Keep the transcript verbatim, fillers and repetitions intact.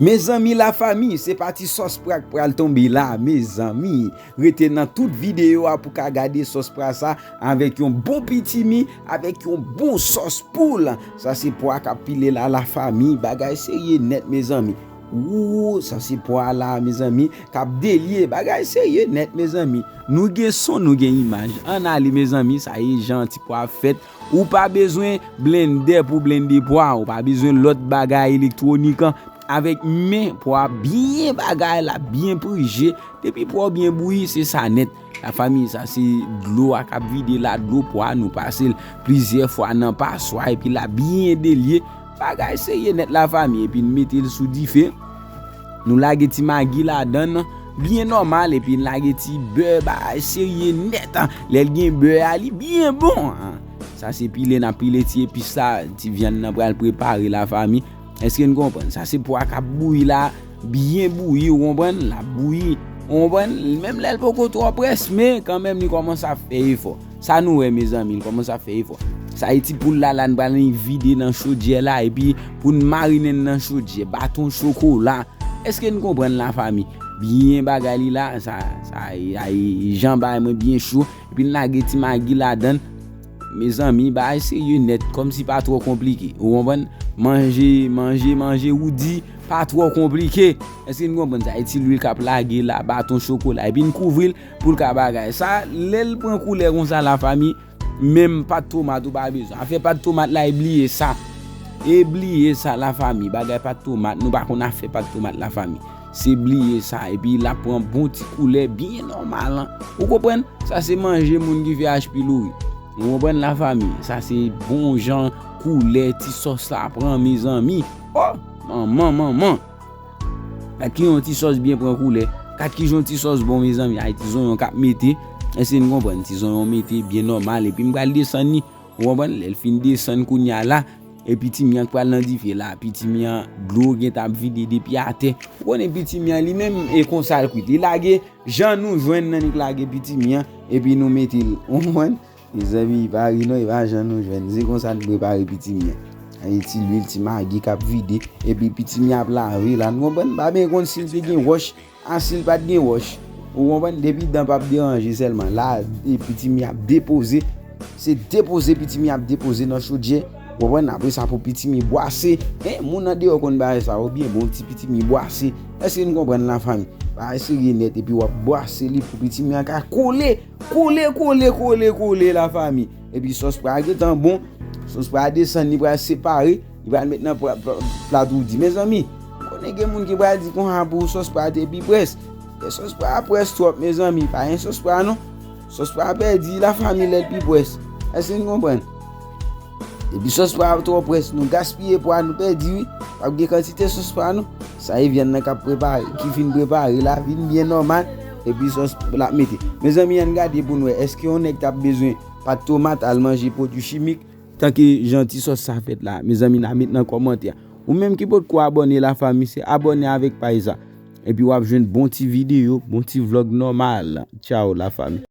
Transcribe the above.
Mezanmi, lafanmi, se pa ti sòs pra k pral tonbe la, mezanmi. Rete nan tout videyo a pou ka gade sòs pra sa avèk yon bon pitimi, avèk yon bon sòs poul. Sa se pwa k ap pile la, lafanmi. Bagay serye nèt, mezanmi. Wou, sa se pwa la, mezanmi, k ap delye. Bagay serye nèt, mezanmi. Nou gen son, nou gen imaj. Ann ale, mezanmi, sa e jan ti pwa ap fèt. Ou pa bezwen blendè pou blende pwa, ou pa bezwen lòt bagay elektwonik an. Avèk men, pwa byen bagay la, byen prije. Depi pwa w byen bouyi, se sa nèt. Lafanmi, sa se dlo a k ap vide la, dlo pwa, nou pase l plizyè fwa nan paswa, epi l ap byen delye. Bagay serye nèt, lafanmi, epi n mete l sou dife. Nou lage ti magi ladan l, byen nòmal, epi n lage ti bè, bagay serye nèt. Lè l gen bè a, li byen bon. Sa se pile, n ap pile ti epis la, ti vyann nan pral prepare, lafanmi. Èske n konprann? Sa se pwa k ap bouyi la, byen bouyi, ou konprann? L ap bouyi, ou konprann? Menm lè l poko twò près, men kanmenm li kòmanse ap fè efò. Sa nou wè, mezanmi, li kòmanse ap fè efò. Sa e ti poul la, la n pral vide nan chodyè la, epi pou n marinen l nan chodyè, baton chokola. Èske n konprann, lafanmi? Byen bagay li la, sa, sa, sa e jan bagay mwen byen cho, epi n lage ti magi ladan l. Mezanmi, bagay serye nèt, kòmsi pa twò konplike. Ou konprann? Manje, manje, manje, ou di pa twò konplike. Èske n konprann sa? E ti lwil k ap lage la, baton chokola, epi n kouvri l pou l ka bagay. Sa, lè l pran koulè konsa, lafanmi, menm pat tomat ou pa bezwen. Afè pat tomat la, e bliye sa. E bliye sa, lafanmi. Bagay pat tomat, nou pa konn afè pat tomat, lafanmi. Se bliye sa, epi l ap pran bon ti koulè byen nòmal an. Ou konprann? Sa se manje moun ki fè H. Pylori. Ou konprann, lafanmi? Sa se bon jan koulè ti sòs la pran, mezanmi. Oh, manman, manman. Gad ki yon ti sòs byen pran koulè. Gad ki jan yon ti sòs bon, mezanmi. Ay, ti zonyon k ap mete. Èske n konprann? Ti zonyon mete byen nòmal. Epi m pral desann li. Ou konprann? Lè l fin desann kounye a la, e pitimi an k pral nan dife la. Pitimi an, dlo gentan ap vide depi atè. Ou konnen pitimi an li menm, e konsa l kwit. Li lage jan nou jwenn nan, li lage pitimi an, epi nou mete l. Ou konprann? Mezanmi, pa ri non, e pa jan nou jwenn. Se konsa nou prepare pitimi an. Ay, ti lwil, ti magi k ap vide, epi pitimi ap lave la. Nou konprann? Pa byen konn si l te gen wòch, a, si l pa t gen wòch. Ou konprann? Depi dan p ap deranje sèlman. La, e pitimi ap depoze. Se depoze pitimi ap depoze nan chodyè. Ou konprann? Apre sa pou pitimi bwase. Hein, moun andeyò konn bagay sa yo byen bon, ti pitimi bwase. Èske n konprann, lafanmi? Bagay serye nèt, epi w ap bwase li pou pitimi an ka kole. Kole, kole, kole, kole, lafanmi. Epi sòs pwa gentan bon. Sòs pwa desann, li pral separe. Li pral met nan pla-, pla-, plat ou di. Mezanmi, konnen gen moun ki pral di konsa pou sòs pwa te pi près. E sòs pwa près twòp, mezanmi. Pa gen sòs pwa non. Sòs pwa pèdi, lafanmi, lè l pi près. Èske n konprann? Depi sòs pwa twò près, nou gaspiye pwa, nou pèdi wi. P ap gen kantite sòs pwa non. Sa e vyann nan k ap prepare, ki fin prepare la, vin byen nòmal. Epi sòs la ap mete. Mezanmi, ann gade pou n wè, èske yon nèg t ap bezwen pat tomat al manje pwodui chimik, tanke jan ti sòs sa fèt la? Mezanmi, n a met nan kòmantè. Ou menm ki potko abòne, lafanmi, se abòne avèk paj sa. Epi w ap jwenn bon ti videyo, bon ti vlòg nòmal. Tchaw, lafanmi.